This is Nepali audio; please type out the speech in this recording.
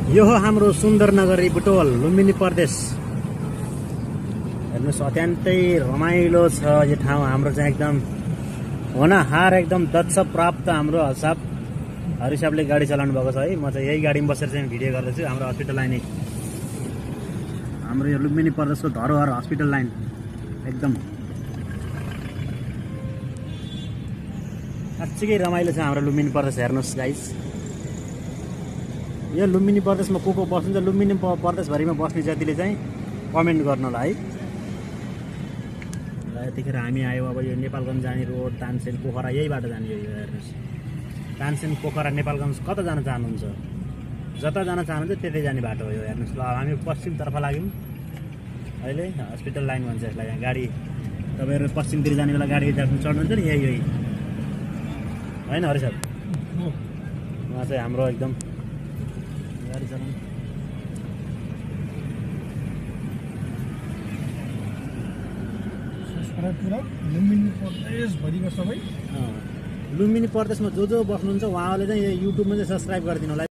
यो हो हाम्रो सुन्दरनगरी बुटोल लुम्बिनी प्रदेश। हेर्नुहोस् अत्यन्तै रमाइलो छ यो ठाउँ हाम्रो चाहिँ एकदम होनाहार एकदम दक्ष प्राप्त हाम्रो हरिसाबले गाडी चलाउनु भएको छ है। म चाहिँ यही गाडीमा बसेर चाहिँ भिडियो गर्दैछु। हाम्रो हस्पिटल लाइन हाम्रो यो लुम्बिनी प्रदेशको धरोहर हस्पिटल लाइन एकदम साँच्चै रमाइलो छ हाम्रो लुम्बिनी प्रदेश। हेर्नुहोस् गाइस, यो लुम्बिनी प्रदेशमा को बस्नुहुन्छ, लुम्बिनी प्रदेशभरिमा बस्ने जतिले चाहिँ कमेन्ट गर्नुहोला है। र यतिखेर हामी आयौँ अब यो नेपालगञ्ज जाने रोड तानसेन पोखरा, यही बाटो जाने। यो हेर्नुहोस् तानसेन पोखरा नेपालगञ्ज कता जान चाहनुहुन्छ, जता जान चाहनुहुन्छ त्यतै जाने बाटो हो यो। हेर्नुहोस् ल हामी पश्चिमतर्फ लाग्यौँ अहिले। हस्पिटल लाइन भन्छ यसलाई। यहाँ गाडी तपाईँहरू पश्चिमतिर जाने बेला गाडी चढ्नुहुन्छ नि, यही होइन हरि सर? उहाँ चाहिँ हाम्रो एकदम गाडी चलाउनु लुम्बिनी प्रदेशभरिको सबै लुम्बिनी प्रदेशमा जो बस्नुहुन्छ उहाँले चाहिँ यो युट्युबमा चाहिँ सब्सक्राइब गरिदिनु होला।